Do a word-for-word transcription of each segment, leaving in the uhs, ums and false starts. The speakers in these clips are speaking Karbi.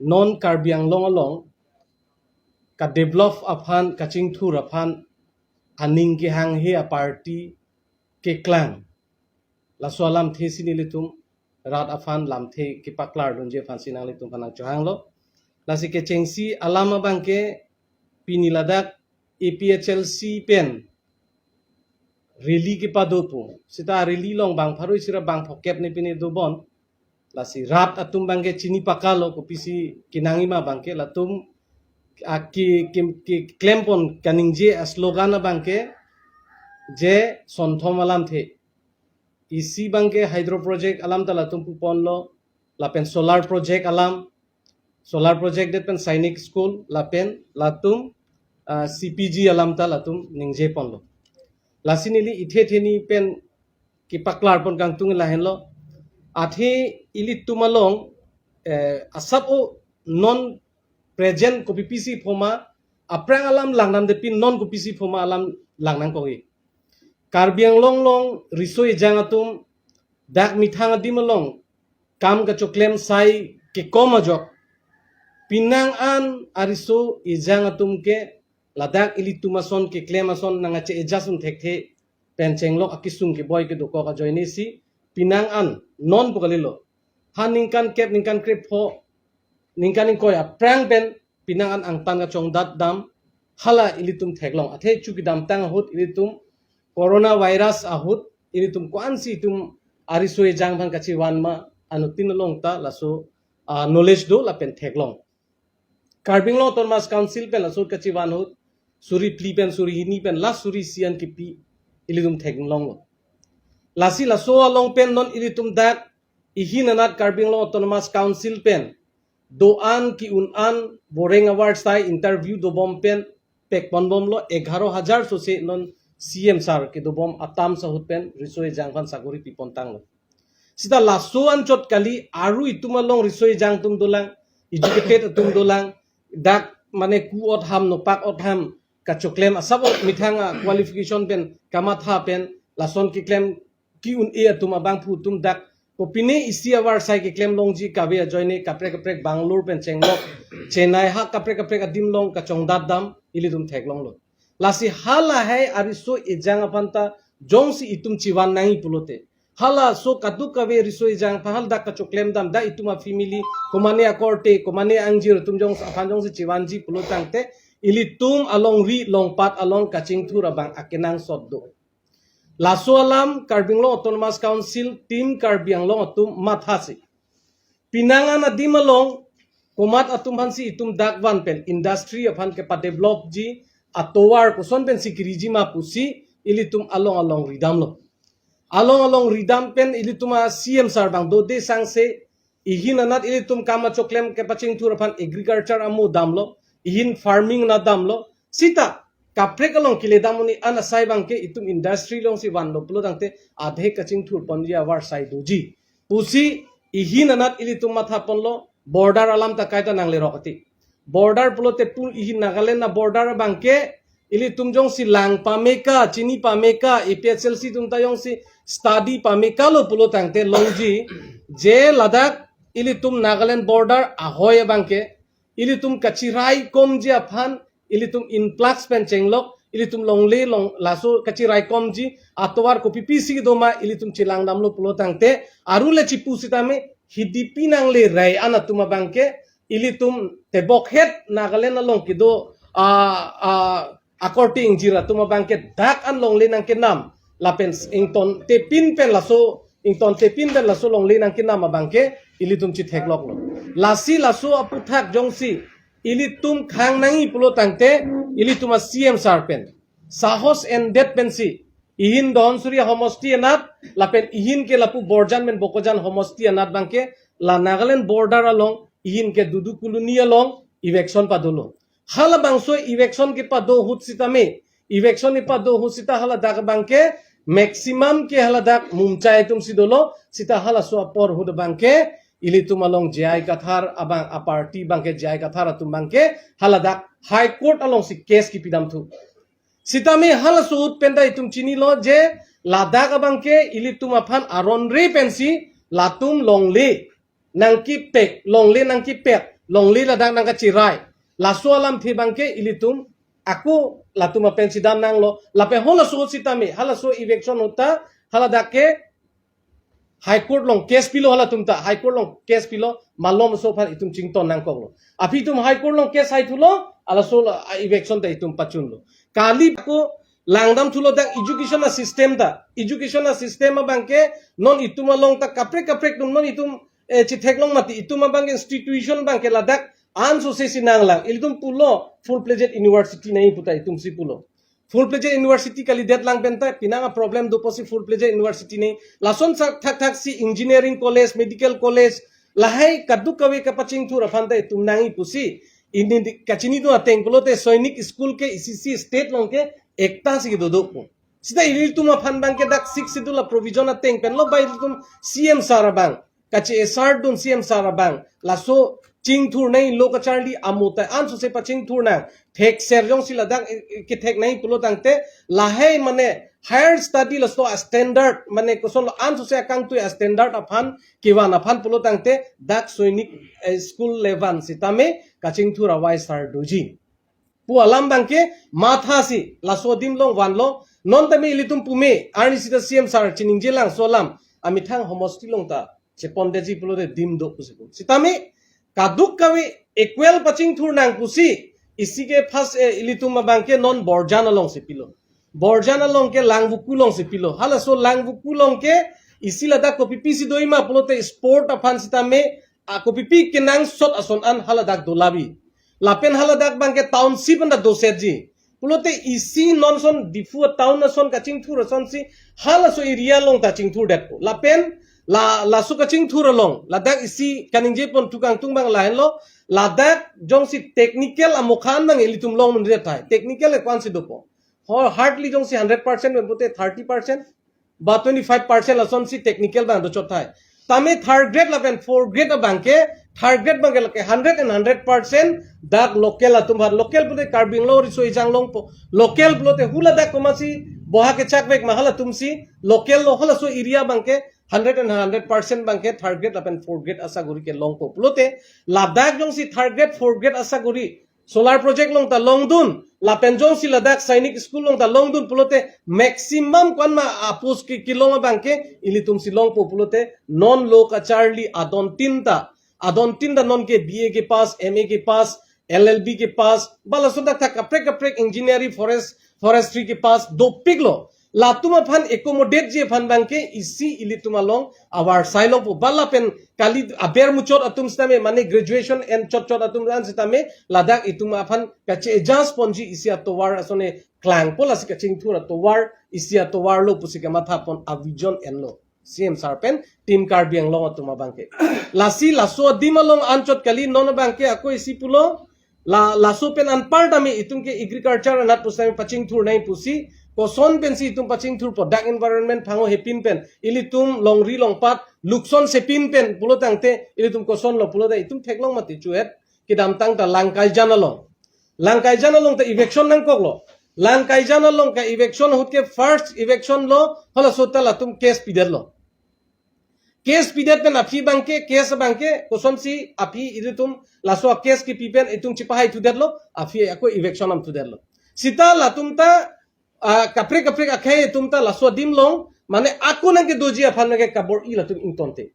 non Karbi Anglong along ka develop aphan, kachingthur aphan aning kehanghe a party keklang. Laso alamthe si nelitum rat aphan lamthe kepaklar dunji aphan si nanglitum aphan nangchohanglo. Lasi kechengsi alam abangke pini ladak A P H L C pen rally kepado pu. Seta rally along bang pharo isi ra bang phokep ne pine dobom. Lasi rat atum abangke chini pakalo kopisi kenangji ma abangke, latum a ke, ke, keklempon kaningje a slogan abangke je sonthom alamthe. Isi abangke hydro project alam ta latum puponlo, lapen solar project alam, solar project det pen Sainik School, lapen latum, ah, C P G alam ta latum ningjeponlo. Lasi neli ithe theni pen kepaklarpon kangtung lahenlo. Athe ilitum along, eh, asap o non present kopipisi phoma, aphrang alam langdamde pin non kopisi phoma alam langnangkokji. Karbi Anglong along riso ejang atum dak methang adim along kam kachoklem sai kekom ajok, penang an ariso ejang atum ke ladak ilitum ason keklem ason nang ache ejasun thekthe pen chenglok akesung keboi kedokok ajoine si penang an non pu kalilo. Ha ningkan kep, ningkan krepho, ningkan ingkoi aphrang pen penang an angtan kachongdat dam hala ilitum theklong. Athe chu kedamtang ahut ilitum coronavirus ahut ilitum ko-ansi itum ariso ejang aphan kachevan ma anuttin along ta laso, ah, knowledge do lapen theklong. Karbi Anglong Autonomous Council pen laso kachevan ahut suri phli pen suri hini pen last suri isi an kipi ilitum theklonglo. Lasi laso along pen non ilitum dak ihin anat Karbi Anglong Autonomous Council pen do-an ke-un an boreng avarsai interview dobom pen pekponbomlo, egharo hajar sose non C M sir kedobom atam ahut pen riso ejang aphan sakori pipontanglo. Seta laso anchot kali, aru itum along riso ejang atum dolang, educated atum dolang, dak mane ku-ot ham, nopak-ot ham kachoklem asap o methang a qualification pen kamatha pen lason keklem ke-un-e atum abangphu atum dak kopine isi avarsai keklem longji kave ajoine kaprek kaprek Bangalore pen chenglok, Chennai ha kaprek kaprek adim along kachongdat dam ilitum theklonglo. Lasi halahei ariso ejang aphan ta jongsi itum chevan nangji pulote, halaso kadokave riso ejang aphan haladak kachoklem dam, dak itum a family komane akorte komane angjir atum jongsi aphan jongsi chevanji pulotangte ilitum alongri longpat along kachingthur abang akenangsot do. Laso alam Karbi Anglong Autonomous Council Team Karbi Anglong atum mathasi. Penang an adim along komat atum aphansi itum dak van pen industry aphan kepadevelopji atovar koson pensi keriji ma pusi ilitum along along ridamlo. Along along ridam pen ilitum a C M sir abang dode sangse ihin anat ilitum kam achoklem kepachingthur aphan agriculture amo damlo, ihin farming na damlo, seta kaprek along keledam un-e an asai abangke itum industry alongsi vanlo pulotangte adhe kachingthurponji avarsai doji pusi ihin anat ilitum mathaponlo, border alam ta kaita nanglerok ati. Border pulote pul ihin Nagaland a border abangke ilitum jongsi lang pameka, chini pameka, A P H L C atum ta jongsi study pamekalo pulotangte longji je ladak ilitum Nagaland border ahoi abangke ilitum kachiraikomji aphan ilitum influx pen chenglok, ilitum longle long laso kachiraikomji atovar kopipisi doma ilitum chelangdamlo pulotangte, aru le chipu sitame hidipi nanglerai an atum abangke ilitum tebokhet Nagaland along kedo a, a, akorte ingjir atum abangke dak an longle nangkenam lapen ingtontepin pen laso, ingtontepin pen laso longle nangkenam abangke ilitum chithekloklo. Lasi laso aputhak jongsi ilitum khang nangji pulotangte ilitum a C M sir pen sahos endet pensi ihin Dhansiri homosti anat lapen ihin ke lapu Borjan pen Bokajan homosti anat abangke la Nagaland border along ihin ke Dudu Colony along eviction padolo. Halabangso eviction kepado ahut sitame, eviction kepado ahut seta haladak abangke maximum ke haladak Mumchai atumsi dolo, seta halaso apor ahut abangke ilitum along J I Kathar abang a party abangke, J I Kathar atum abangke haladak High Court alongsi case kepidamthu. Sitame halaso ahut pen ta itum chinilo je ladak abangke ilitum aphan aron re pensi latum longle nangkepek, longle nangkepek, longle ladak nangkachirai. Laso alamthe abangke ilitum ako latum apen chidam nanglo. Lapen halaso ahut sitame, halaso eviction ahut ta, haladak ke High Court along case pilo halatum ta, High Court along case pilo, malomso aphan itum chington nangkoklo. Aphi itum High Court along case haithulo, halaso la, ah, eviction ta itum pachunlo. Kali ako langdamthulo dak education asystem ta. Education asystem abangke non itum along ta kaprek kaprek atum non itum, eh, chitheklong mati, itum abangke institution abangke ladak ansose si nanglang. Ilitum pulo full-fledged university nangji pu ta itumsi pulo. Full-fledged university kalidet lang pen ta, pinang aproblem do pusi full-fledged university nangji. Lason sak thakthak si engineering college, medical college, lahai kadokave kapachingthur aphan ta itum nangji pusi. Ini di, kachinidun ateng pulote Sainik School ke isi isi state along ke ekta si kedo do pu. Sita ilitum aphan abangke dak Sixth Schedule aprovision ateng penlo, ba ilitum C M sir abang kachi-esardun, C M sir abang laso chingthur nangji, lo kacharli amo ta ansose pachingthur nang, thekser jongsi ladak, eh, eh, kethek nangji pulo tangte, lahai mane higher study laso astandard, mane kosonlo ansose akangtui astandard aphan kevan aphan pulo tangte, dak Sainik, eh, School le van sitame kachingthur avai sar doji pu alam abangke mathasi laso adim along vanlo. Non tame ilitum pume arni sita C M sir chiningje langso alam amethang homosti along ta chepondetji pulote adim do pusi pu. Sitame kadokave equal pachingthur nang pusi isi ke first, eh, ilitum abangke non Borjan alongsi pilo. Borjan along ke Langvoku alongsi pilo. Halaso Langvoku along ke isi ladak kopipi si doji ma pulote sport aphan sitame, a, kopipi kenangsot ason an haladak dolabi. Lapen haladak abangke township anta dosetji. Pulote isi non ason Diphu town ason kachingthur asonsi halaso area along ta chingthurdetpo. Lapen la, laso kachingthur along ladak isi kaningje pon tukang tung abang lahenlo, ladak jongsi technical amokhan abang ilitum longdunde tahai. Technical ekwan si dopo. Ho-, hardly jongsi hundred percent pen pute thirty percent ba twenty-five percent lasonsi technical abang dochot tahai. Tame third grade lapen fourth grade abangke, third grade abangke lake hundred and hundred percent dak local atum aphan, local pute Karbi Anglong riso ejang longpo. Local pulote hula dak komatsi boha kechakvek ma halatumsi local lo, halaso area abangke hundred and hundred percent abangke third grade lapen fourth grade asaguri ke longpo. Pulote ladak jongsi third grade, fourth grade asaguri solar project along ta longdun, lapen jongsi ladak Sainik School along ta longdun pulote maximum ko-an ma a-post ke kelong abangke ilitumsi longpo pulote non lo kacharli adontin ta, adontin ta non ke B A ke pass, M A ke pass, L L B ke pass, ba lason dak thak kaprek kaprek engineering, forest, forestry ke pass dopiklo. Latum aphan accommodate ji aphan abangke isi ilitum along avarsai longpo. Ba lapen kali aber muchot atum sitame mane graduation en chot chot atum an sitame ladak itum aphan kache-adjust ponji isi atovar asone klangpo, lasi kachingthur atovar isi atovar lo pusi kamatha pon avision enlo C M sir pen Team Karbi Anglong atum abangke. Lasi laso adim along anchot kali non abangke ako isi pulo, la, laso pen anpar tame itum ke agriculture anat pusitame pachingthur nangji pusi, koson pensi itum pachingthurpo, dak environment phango hepin pen, ilitum longri longpat lukson sepin pen pulo tangte ilitum kosonlo pulote itum theklong mati chuet, kedamtang ta Langkaijan along. Langkaijan along ta eviction nangkoklo. Langkaijan along ka eviction ahut ke first eviction lo, halaso ta latum case pidetlo. Case pidet pen aphi abangke, case abangke, kosonsi aphi ilitum laso case kepi pen itum chipahaithudetlo, aphi ako eviction damthudetlo. Sita latum ta, ah, kaprek kaprek akhei atum ta laso adim along, mane ako nangkedoji aphan nangke kabor-i latum ingtonte.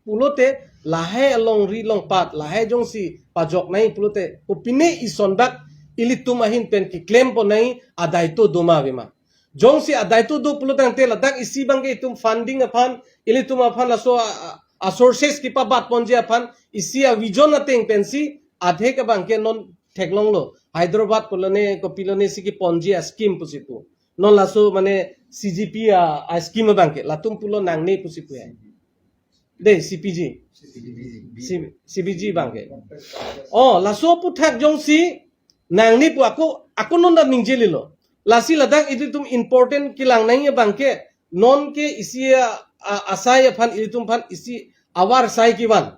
Pulote lahai alongri longpat, lahai jongsi pajok nangji pulote, kopine ison bak ilitum ahin pen keklem pon nangji adaito doma avema. Jongsi adaito do pulo tangte ladak isi abangke itum funding aphan, ilitum aphan laso a, a, a sources kepabat ponji aphan, isi avision ateng pensi adhek abangke non theklonglo. Hyderabad pulo ne, kopilo ne si keponji a scheme pusi pu. Non laso mane C G P a, a scheme abangke, latum pulo nangne pusi pu ya. De, C P G. C-, C B G abangke. Oh, laso aphuthak jongsi nangne pu ako, ako non ta ningje lilo. Lasi ladak ilitum important kelang nangji abangke, non ke isi a, a, asai aphan ilitum aphan isi avarsai kevan.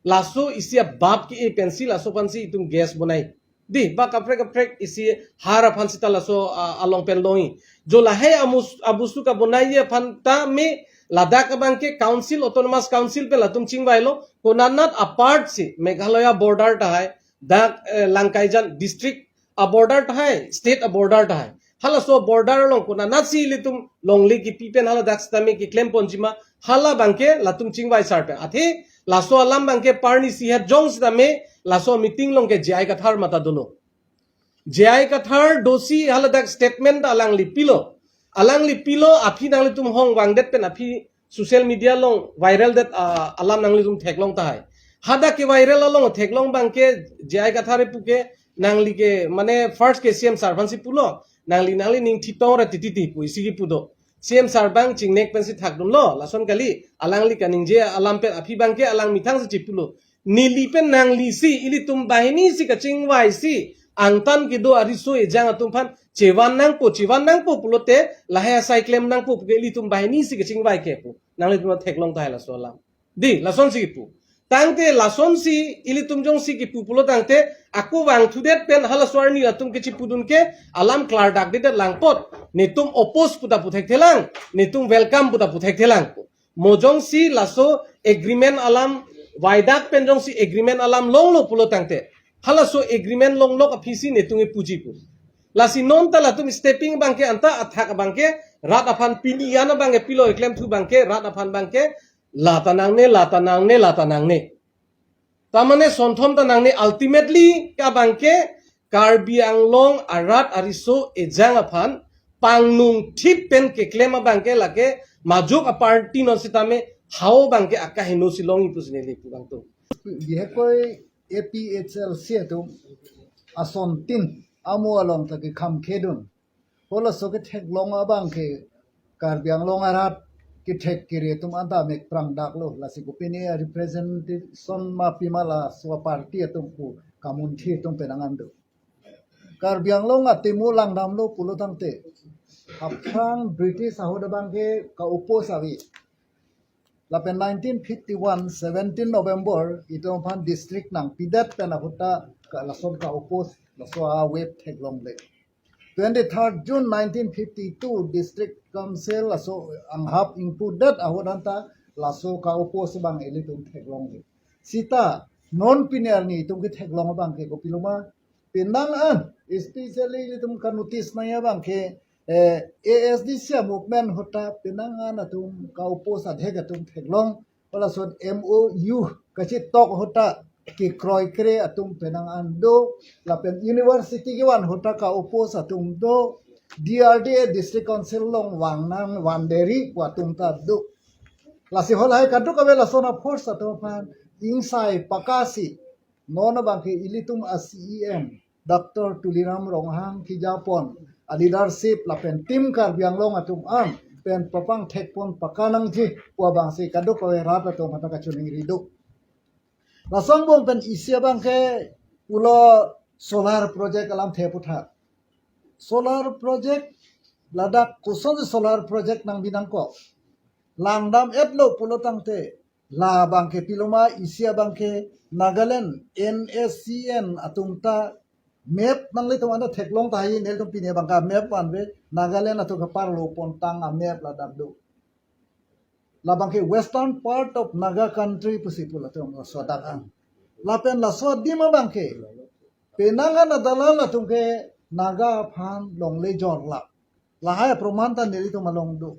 Laso isi abap ke-e pensi laso aphansi itum gas bonai. Di, ba kaprek kaprek isi har aphan sita laso, ah, along pen longji. Jo lahai amus-, abostu kabonai aphan tame Ladak abangke council, autonomous council pen latum chingvailo, konanat apart si Meghalaya border tahai, dak eh, Langkaijan district a border tahai, state a border tahai. Halaso border along konanat si ilitum longle kipi pen hala dak sitame keklem ponjima, hala abangke latum chingvai sar pen. Athe laso alam abangke parni si het jong sitame laso meeting along ke J I Kathar mata dolo. J I Kathar dosi hala dak statement alangli pilo. Alangli pilo, aphi nanglitum hong vangdet pen aphi social media along viral det ah, alam nanglitum theklong tahai. Hadak ke viral along theklong abangke J I Kathar puke nangli ke mane first ke C M sir aphan si pulo. Nangli nangli ning thitong ra titi ti pu isi kipu do. C M sir abang chingnek pen si thakdunlo, lason kali, alangli kaningje alam pen aphi abangke alang methang si chipulo. Neli pen nangli si, ilitum banghini si kachingvai si, angtan kedo ariso ejang atum aphan chevan nangpo, chevan nangpo pulote, lahai asai klem nangpo puke ilitum banghini si kachingvai ke pu. Nanglitum theklong tahai laso alam. Di, lason si kipu. Tangte lason si, ilitum jong si kipu pulo tangte, ako vangthudet pen halaso arni latum kechipudun ke, alam klardak dedet lang apot, netum oppose puta pu thekthelang, netum welcome puta pu thekthelang. Mo jong si laso agreement alam, vaidak pen jong si agreement alam longlo pulo tangte, halaso agreement longlok aphi si netum kepuji pu. Lasi non ta latum stepping abangke anta athak abangke, rat aphan pini an abangke pilo klemthu abangke, rat aphan abangke, la ta nangne, la ta nangne, la ta nangne. Tamane sonthom ta nangne, ultimately ke abangke Karbi Anglong arat ariso ejang aphan pangnung thip pen keklem abangke lake majok a party non sitame hao abangke akaheno si longji pusi neli pu abang tum. Bihekoi A P H L C atum asontin amo along ta kekham khedun. Halaso ketheklong abangke Karbi Anglong arat kethek kere atum anta mek prangdaklo, lasi kopine representation ma pima laso party atum pu kamunthi atum penang an do. Karbi Anglong atimu langdamlo pulo tangte, aphrang British ahut abangke ka-oppose ave. Lapen nineteen fifty-one, seventeen November, itum aphan district nangpidet pen ahut ta ka lason ka-oppose, laso a-wave theklongle. Twenty-third June nineteen fifty-two, District Council laso anghap ingpudet ahut anta laso ka-oppose abang ilitum theklongle. Sita non pini arni itum ketheklong abangke kopiloma, penang an, especially ilitum ka-notice nangji abangke, eh, A S D C movement ahut ta penang an atum ka-oppose adhek atum theklong, halason M O U kachitok ahut ta kekroikre atum penang an do, lapen university kevan ahut ta ka-oppose atum do, D R D A District Council along vang nang van deri pu atum ta do. Lasi halahai kadokave lason a-force atum aphan ingsai pakasi, non abangke ilitum a-C E M Doctor Tuliram Ronghang kejapon a-leadership lapen Team Karbi Anglong atum an pen papangthekpon pakanangji pu abangsi kadokave rat atum aphan ta kachiningri do. Lason angbong pen isi abangke pulo solar project alamthe aputhak. Solar project ladak kosonsi solar project nangbi nangkok. Langdam-etlo pulo tangte, la abangke piloma isi abangke Nagaland N S C N atum ta map nanglitum anta theklong tahai, nelitum pini abangke map vanve, Nagaland atum kaparlo pontang a-map ladak do. Labangke western part of Naga country pusi pu latum laso adak an. Lapen laso adim abangke penang an adalan atum ke Naga aphan longle jorlap. Lahai aproman ta nelitum along do.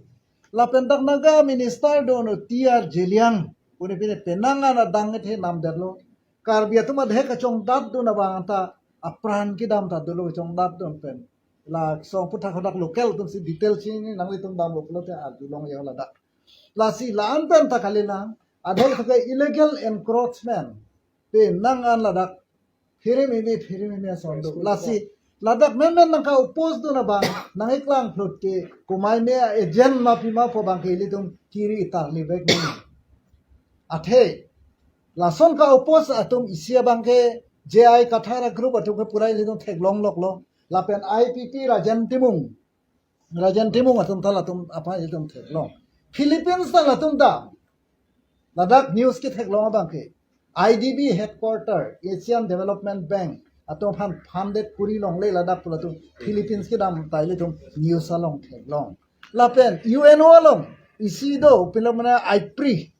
Lapen dak Naga minister do no T R Zeliang. Pune pine penang an adang kethe namdetlo. Karbi atum adhek kachongdatdun abang ta apran kedam ta dolo kachongdatdun pen. La song puthak hadak local atum si detail chini nanglitum damlo pulote arjulongji ladak. Lasi la-an pen ta kalilang, adhek ke illegal encroachment penang an ladak phirim imi phirim imi ason do. Lasi ladak menmen nangka-oppose dun abang nangkeklang phlut ke kumai me agent ma pima pu abangke ilitum kiri itarli vek ni. Athe lason ka-oppose atum isi abangke J I Kathar a-group atum ke pura ilitum theklongloklo. Lapen I P P Rajen Timung, Rajen Timung atum ta latum aphan ilitum theklong. Philippines ta latum dam. Ladak news ketheklong abangke I D B headquarter, Asian Development Bank atum aphan funded kuri longle ladak pu latum Philippines kedam ta ilitum news along theklong. Lapen U N O along isi do, pilo mane IPRI,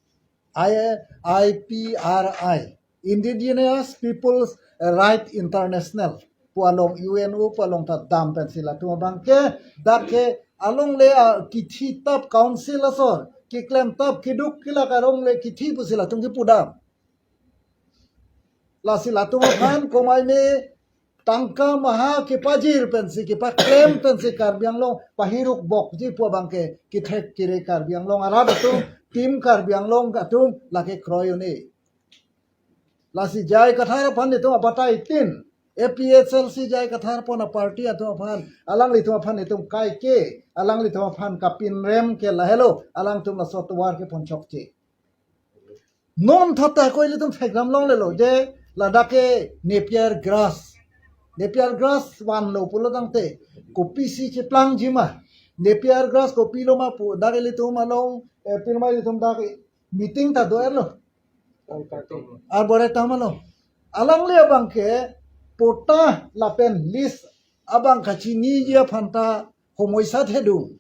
I, IPRI, Indigenous Peoples Right International pu along, UNO pu along ta dam pensi latum abangke, dak ke alongle, ah, kithi tap council asor, kiklem tap kiduk kilak alongle kithi pusi latum kipu dam. Lasi latum aphan komaine tangka maha kepajir pensi, kepaklem pensi Karbi Anglong pahiruk bokji pu abangke kithek kere Karbi Anglong arat atum, Team Karbi Anglong atum lake kroi un-e. Lasi J I Kathar aphan netum abatai tin, APHLC J I Kathar pon a-party atum aphan, alanglitum aphan netum kaike, alanglitum aphan kapinrem ke lahelo, alangtum laso tovar ke ponchokche. Non thata ko ilitum thekdam longlelo je ladak ke Napier grass. Napier grass vanlo pulo tangte kopisi cheplangji ma. Napier grass kopilo ma pu dak ilitum along, eh, pirma ilitum dak meeting ta do-erlo. Arboretum along. Alangli abangke patta lapen lease abang kachiniji aphan ta homoisa thedung.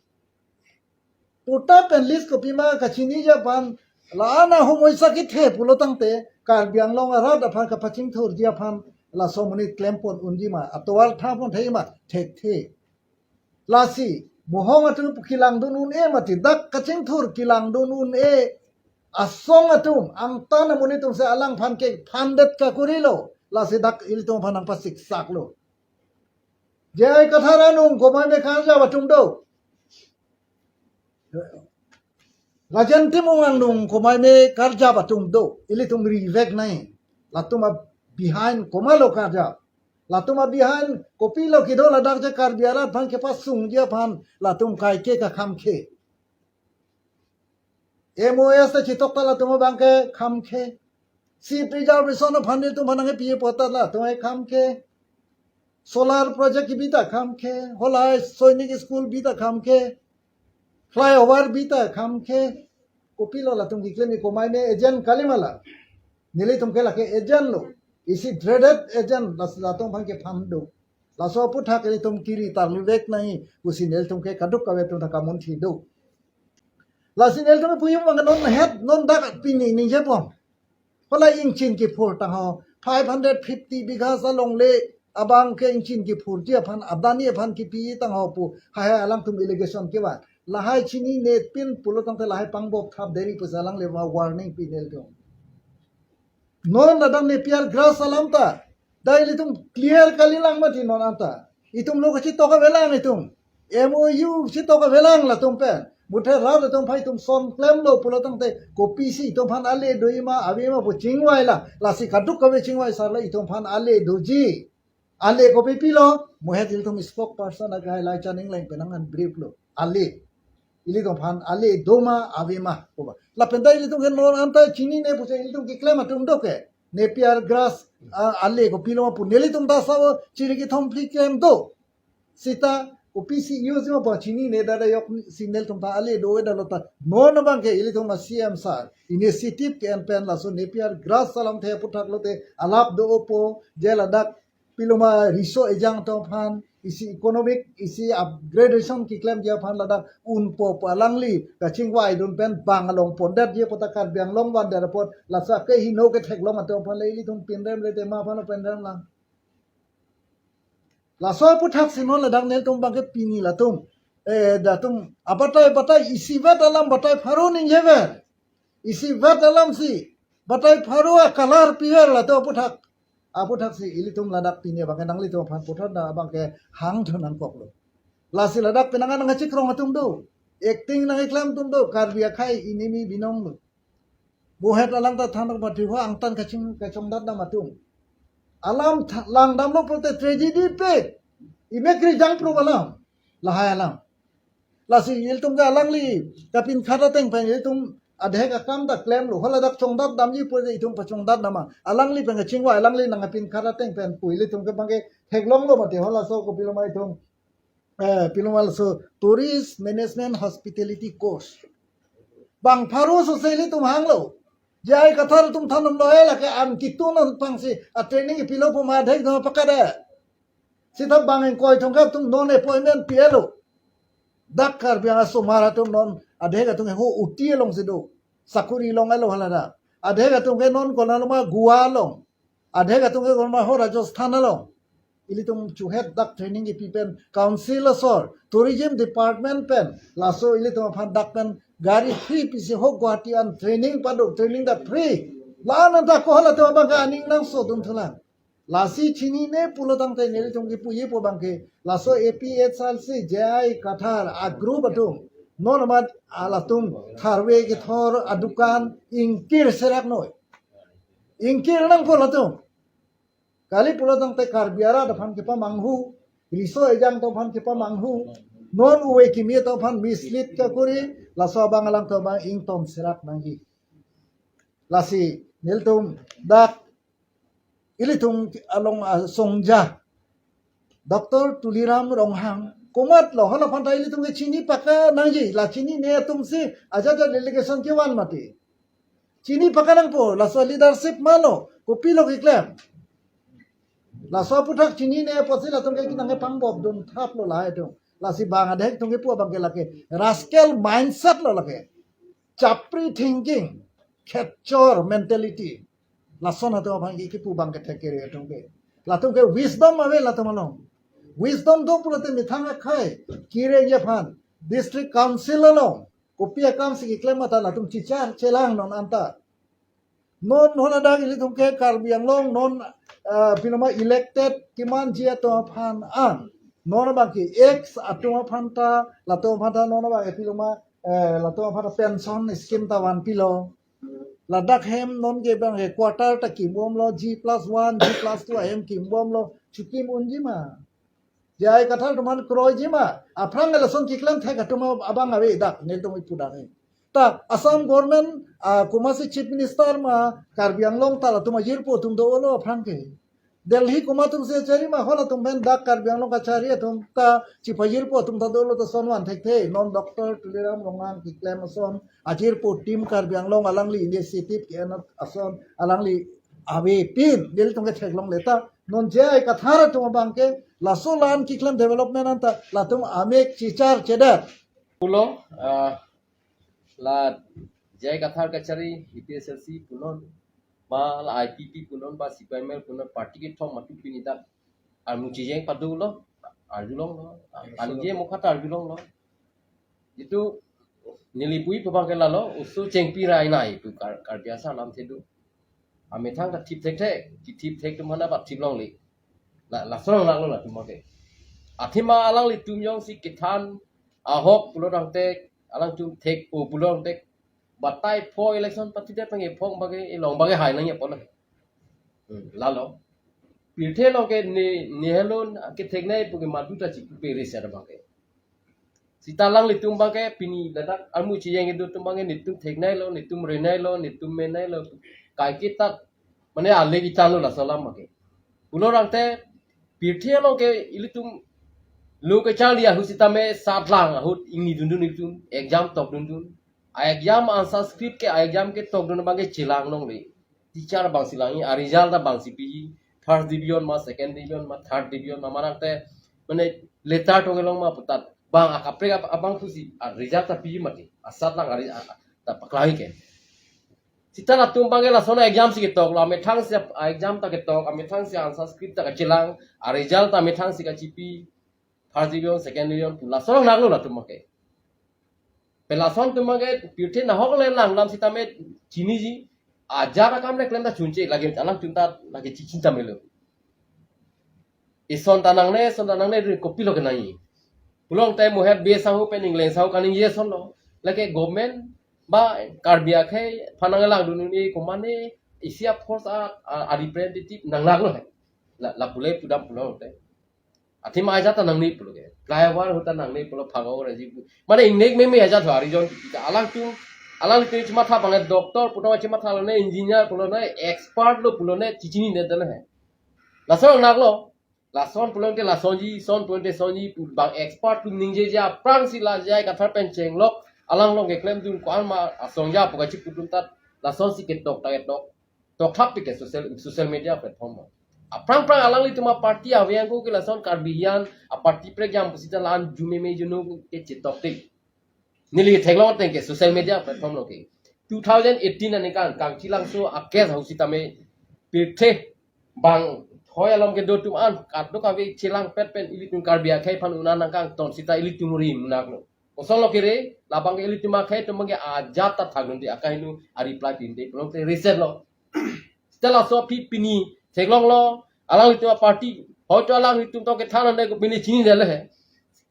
Patta pen lease kopima kachiniji aphan la-an ahomoisa kethe pulo tangte Karbi Anglong arat aphan kapachingthurji aphan laso amonit klempon unji ma, atovar thapon thai ma, thekthe. Lasi mohong atum pu kelangdun un-e mati, dak kachingthur kelangdun un-e asong atum, angtan amonit atum si alangphan ke phandet kakurilo, lasi dak ilitum aphan nangpasiksaklo. J I Kathar anung komaine karjap atum do. Rajen Timung anung komaine karjap atum do. Ilitum rivek nai. Latum a-behind komatlo karjap. Latum a-behind kopilo kedo ladak je Karbi arat aphan kepasungji aphan latum kaike kakhamkhe. MoS ta chitok ta latum abangke khamkhe. Seat reservation aphan netum aphan nangkepi apot ta latum khamkhe. Solar project kebi ta khamkhe. Halahai Sainik School bi ta khamkhe. Flyover bi ta khamkhe. Kopilo latum keklem, komaine agent kali ma la. Nelitum ke lake agent lo. Isi dreaded agent las latum aphan kephan do. Laso aphuthak ilitum kiri tarlivek nai pusi nelitum ke kaduk kave atum ta kamunthi do. Lasi nelitum puyu mang non het non dak pini ningje pon. Hala ingchin kephur tangho five hundred fifty bighas alongle abangke ingchin kephurji aphan, Adani aphan kepi tangho pu. Hai hai alangtum allegation kevan. Lahai chinine pin pulo tangte lahai pangbop thap deri pusi alangle ma warning pi nelitum. Non ladak Napier grass alam ta. Dak ilitum clear kalilang mati non anta. Itum lo kachitok avelang itum. MoU chitok avelang latum pen. Muthe rat atum phai itum son klemlo pulo tangte kopisi itum aphan ale doji ma, ave ma pu chingvai la. Lasi kaduk kave chingvai sar la itum aphan ale doji. Ale kopi pilo, mohet ilitum spokesperson akai Laichan Engleng penang an brief lo. Ale. Ilitum aphan ale do ma, ave ma, koba. Lapen ta ilitum ke non anta chinine pusi ilitum keklem atum do ke. Napier grass, ah, ale kopilo ma pu nelitum ta sabo chiri kethom phli klem do. Seta kopisi use ma pu chinine dada yok si nelitum ta ale do eda lo ta. Non abangke ilitum a-CEM sir initiative ke-en pen laso Napier grass alamthe aphuthak lote alap do-opo je ladak pilo ma riso ejang atum aphan, isi economic, isi upgradation keklemji aphan ladak unpo pu alangli kachingvaidun pen bang along pondetji apot ta Karbi Anglong vandet apot laso akehingno ketheklong atum aphan le ilitum pinrem le tema aphan pinrem lang. Laso aphuthak si non ladak nelitum abangke pini latum, eh, datum abatai batai isivet alam batai pharo ningjever. Isivet alam si batai pharo a-colour piver latum aphuthak. Aphuthak si ilitum ladak pini abangke nanglitum aphan puthot na abangke hangthu nangkoklo. Lasi ladak penang nangkachikrong atum do. Acting nangkeklem atum do. Karbi akhei enemy binong lo. Mohet alang ta thanok mati ho angtan kaching kachongdat dam atum. Alam tha-, langdamlo pulote tragedy pe. Imek ri jangpro alam. Lahai alam. Lasi ilitum ke alangli kapinkhat ateng pen ilitum adhek akam ta klemlo. Hala dak chongdat damji pu itum pachongdat dam ma. Alangli pen kachingvai alangli nangkapinkhat ateng pen pu ilitum ke abangke theklonglo mati halaso kopilo ma itum, eh, pilo ma laso Tourist Management Hospitality Course. Bang pharo so se ilitum hanglo. J I Kathar atum thanonlo, eh, lake an kitun aphansi a-training pilo pu ma adhek do pakada. Seta bang ingkoi thomkep atum non appointment pilo. Dak Karbi Anglong asomar atum non adhek atum ke ho uti alongsi do. Sakuri long alo hala dak. Adhek atum ke non konat ma Goa along. Adhek atum ke konat ma ho Rajasthan along. Ilitum chuhet dak training kipi pen council asor, tourism department pen, laso ilitum aphan dak pen gari free pisi ho Guwahati an training pado, training dak free. La-an anta ko halatum abang ke aning nangso dun thulang. Lasi chinine pulo tangte nelitum kipuji pu abang ke, laso A P H L C, J I Kathar a group atum, non amat, ah, latum tharve kethor adukan ingkir serak noi. Ingkir nangpo latum. Kali pulo tangte Karbi arat aphan kepamanghu, riso ejang atum aphan kepamanghu, non ove kimi atum aphan mislead kakuri, laso abang alangtum abang ingtom serak nangji. Lasi nelitum dak ilitum along, ah, songja Doctor Tuliram Ronghang komatlo, hala aphan ta ilitum ke chini paka nangji, la chinine atumsi ajat ajat delegation kevan mati. Chini paka nangpo, laso leadership malo, kopilo keklem. Laso aputhak chinine apotsi latum ke kinang ke pangbop dun thaplo lahai atum. Lasi bang adhek atum kepu abang ke lake rascal mindset lo lake. Chapri thinking, khetchor mentality. Lason atum aphan ke kipu abang ke thek kere atum ke. Latum ke wisdom ave latum along. Wisdom do pulote methang akhai kireng aphan district council along kopi akamsi keklem mata latum chichar chelang non anta. Non hala dak ilitum ke Karbi Anglong non, ah, piloma elected kemanji atum aphan an, non abang ke ex atum aphan ta, latum aphan ta non abang ke piloma, eh, latum aphan ta pension scheme ta vanpilo. Ladak hem non ke abang ke quarter ta kimbomlo, G plus one, G plus two ahem kimbomlo, chukim unji ma. J I Kathar atum aphan kroiji ma, aphrang ke lason keklem thek atum abang ave dak, nelitum ipu dak he. Ta Assam government, ah, komatsi chief minister ma, Karbi Anglong ta latum ajirpo atum dolo aphrang ke. Delhi komat atumsi achari ma, halatum pen dak Karbi Anglong kachari atum ta chipajirpo atum ta dolo ta son van thekthe, non Doctor Tuliram Ronghang keklem ason ajirpo team Karbi Anglong alangli initiative ke-en ason alangli ave pin, nelitum ke theklongle ta, non J I Kathar atum abang ke, laso la-an keklem development anta, latum amek chichar chedet. Pulo, ah, la J I Kathar kachari, A P H L C punon, ba la I P P punon, ba C P I M L punon, party kethom matu pini dak armu chijeng padulo, arjulonglo, arjulonglo. Aningje mokha ta arjulonglo. Itum neli puji pu abang ke lalo, oso chengpi rai nai pu Kar-, Karbi asar alamthe do. Amethang ta thip thekthe, thip thek atum aphan ta thip longle. La, lason nanglo latum abang ke. Athema alanglitum jongsi kethan ahok pulo tangte, alangtum thek-o pulo tangte, batai pho election party de penge phong abang ke, ilong abang ke hai nangji apot lo. Hmm, lalo. Pirthe along ke ne, ne helon ke theknei pu ke madu ta chipu pere sar abang ke. Sita alanglitum abang ke pini ladak armu chijeng kedo atum abang ke netum thekneilo, netum reneilo, netum meneilo. Kaiketa mane ale kita lo laso alam abang ke. Pulo tangte pirthe along ke ilitum lo kacharli ahut sitame satlang ahut ingni dundun ilitum, exam tok dundun. A exam answer script ke, a exam ketokdun abang ke chelang longle. Teacher abangsi langji, a result abangsi piji. First division ma, second division ma, third division ma, manang te mane letter tong kelong ma puta bang akaprek ab-, abang pusi a result ta piji mati. Asatlang a re-, a, a, ta paklang ke. Sita latum abang ke lason a exam si ketoklo, amethangsi a exam ta ketok, amethangsi answer script ta kachelang, a result ta amethangsi kachipi. First division, second division pu lason nanglo latum abang ke. Pen lason atum abang ke pirthe nahok le lang lam sitame chiniji. Ajat akam le klem ta chunche, lake alangtum ta lake chichin ta melo. Ison ta nangne, ison ta nangne, ri kopilo kenangji. Pulo tangte Mohet Bey sangho pen Engleng sangho kaningje ason lo. Lake government ba Karbi akhei aphan nanglang dun un-e, komane isi a force a, a, a representative nanglaklo he. La, la pule pudam pulo tangte. Athema ajat ta nangne pulo ke. Flyover ahut ta nangne pulo, phagau raji pu. Mane ingnek meme ajat ho, a region kita. Alangtum, alangtum chimatha abang ke doctor pulo chimatha lone, engineer pulo ne, expert lo pulo ne, chichinine dana he. Lason nanglo. Lason pulo tangte lasonji, son pulo tangte sonji pu bang expert atum ningjeje aphrangsi la J I Kathar pen chenglok, alang along keklem dun ko-an ma asong ja pu kachipu atum ta lasonsi ketok ta ketok. Tokthap pik ke social, social media platform ma. Aphrang phrang alanglitum aparty ave angko ke lason Karbi hian aparty prekjam pusita la-an jumeme juno ke chetok tik. Neli theklong ateng ke social media platform lo ke. Two thousand eighteen aningkan Kangchilangso a-case ahut sitame pirthe bang thoi alom kedo atum an kadokave chelangpet pen ilitum Karbi akhei aphan un-an nangkangton sita ilitum ri munak lo. Kosonlo kere, labang ke ilitum akhei atum abang ke ajat ta thakdunde, akaheno a-reply pinde pulote reset lo. Sita laso aphi pini theklonglo, alanglitum aparty, hoito alanglitum to kethan ande ko pini chinidele he.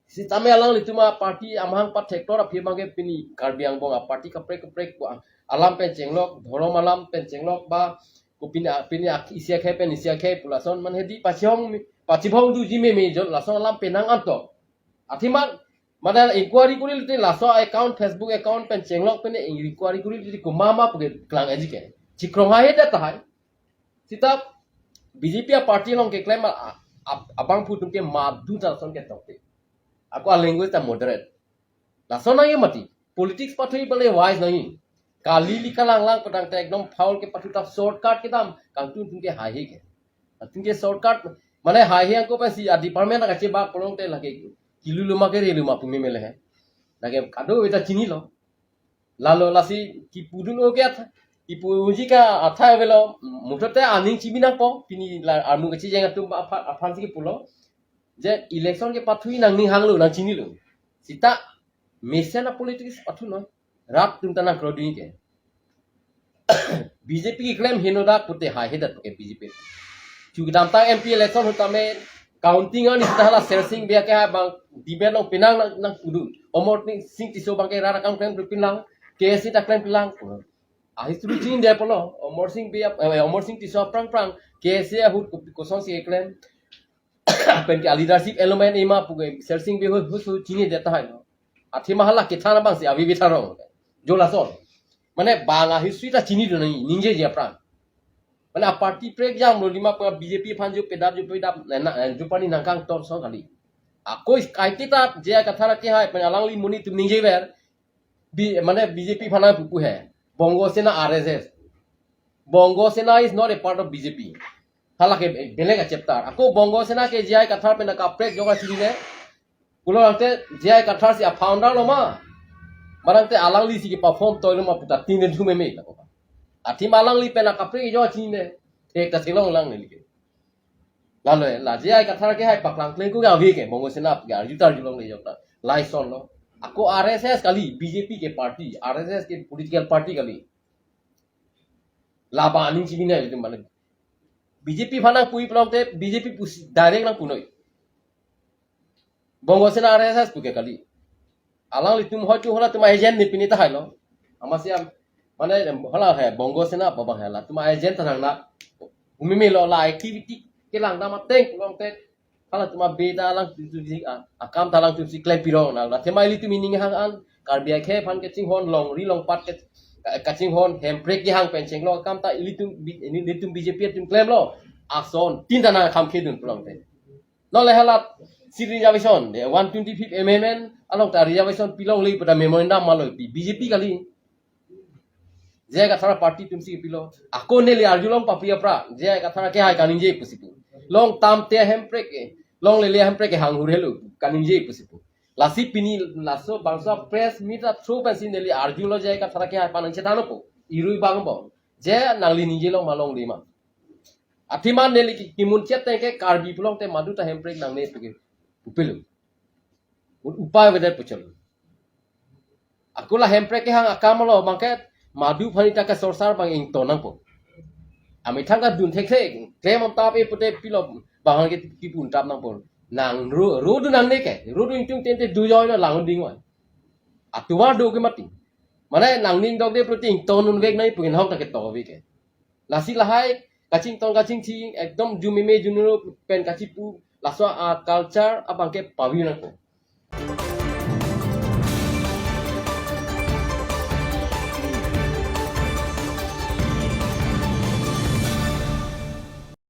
Sitame alanglitum aparty amahang pathektor aphi abang ke pini Karbi angbong aparty kaprek kaprek ko alam pen chenglok, dhorom alam pen chenglok ba ko pini pini ak- isi akhei pen isi akhei pu lason man hedi pachihong pachibhong duji meme jol lason alam penang anto. Athema, mane inquiry kuri lite laso account, Facebook account pen chenglok pen inquiry kuri lite ko mama puke klang eji ke. Chikrong hai heda tahai. Sita B J P aparty along keklem a, a, abangphu atum ke madu ta lason ketok te. Ako a-language ta moderate. Lason nangji mati. Politics pathui bale wise nangji. Kali li kalanglang padang te ekdom foul kepathu ta shortcut kedam kangtun tun ke haihe ke. Atun ke shortcut, mane haihe angko pensi a-department kachebak pulote lake kiluluma kereluma pu meme le he. Lake kadokave ta chinilo. Lalo lasi kipudun oke at, kipu unji ka athai avelo, muthot te aning chibi nangpo, pini la armu kachijeng atum aphan, aphansi kipulo. Je election kepathui nangning hanglo nangchinilo. Sita mesen a-politics pathu noi. Rat atum ta nangkroding ke. B J P keklem henodak pute hai hedat ke B J P. Chu kedamtang M P election ahut tame counting ani sita hala Sersing Bey ke hai bang debate along penang nang, nang kudu. Omor Sing Tisso abang ke rara kam klem pinlang, K S A ta klem pinlang. A history chinide pulo, Omor Sing Bey, eh, Omor Sing Tisso aphrang phrang, K S A ahut ko- kosonsi keklem. Pen ke a-leadership element ema puke Sersing Bey hu hu chinide tahai lo. Athema hala kethan abangsi avi vi tharong. Jo lason. Mane bang a-history ta chinidun nangji, ningjeji aphrang. Mane a-party prekjamlo lima pa B J P aphan jo pedap jo pedap na, na, jo pani nangkangtor song kali. Ako is kaiti ta J I Kathar ke hai pen alangli monit atum ningjever. Bi, mane B J P aphan pupu he. Bongo Sena R S S. Bongo Sena is not a part of B J P. Halake beleg a-chapter. Ako Bongo Sena ke J I Kathar pen kaprek jong chinine. Pulo tangte J I Kathar si a-founder lo ma. Manang te alanglisi ke-perform toi lo ma puta tin den thume me ta ko. Athema alangli pen kaprek jong chinine. Thek ta theklong lang neli ke. Lalo la J I Kathar ke hai paklang kleng ko ga ave ke Bongo Sena ke arju ta arjulongle jok ta. Lason lo. Ako R S S kali, B J P ke party, R S S ke political party kali. Laba aning chibi nai ilitum balik. B J P aphan nangpui pulote B J P pusi direct nangpunoi. Bongo Sena R S S puke kali. Alanglitum hoitu halatum agent ne pini tahai lo. Amatsi am, mane hala he Bongo Sena apa bang he latum agent ta nang na. Umimi lo la activity kelang dam ateng pulote halatum abe ta alangtum si a, akam ta alangtum si klem pirong na. La thema ilitum ining hang an Karbi akhei aphan kachinghon longri longpat ke, ka- kachinghon hemprek kehang pen chenglok akam ta ilitum bi- ini ilitum B J P atum klemlo. Ason tin ta nang kham khedun pulote. Non le hala si reservation de one twenty-fifth amendment along ta reservation pilongle pada memorandum malo pi B J P kali. J I Kathar party atum si pilo. Ako neli arjulong papi apra. J I Kathar ke hai kaningje pusi pu. Long tam te hemprek ke. Long lele hemprek ke hang hur helo kaningje pusi pu. Lasi pini laso bangso press meet a through pensi neli arjulo J I Kathar ke hai panang chetano po. Irui bang bo. Je nangli ningje long ma longle ma. Athema neli ki- kimun chet teng ke Karbi pulote madu ta hemprek nangne puke. Upelo. Upai avedet puchelo. Ako la hemprek kehang akam lo bangke madu aphan ta kasorsar bang ington nangpo. Amethang kadun thekthe klem am tap e pute pilo bang ke kipun tap nangpo. Nang ro ro du nangne ke ro du ingtung tente du joi lo lang ding oi. Atuar do ke mati. Mane nangning dok de pute ington un vek nai pukin hong ta ketok vek ke. Lasi lahai kachington kachingthi ekdom jumeme junuro pen kachipu laso a-culture abang ke pavi nangpo.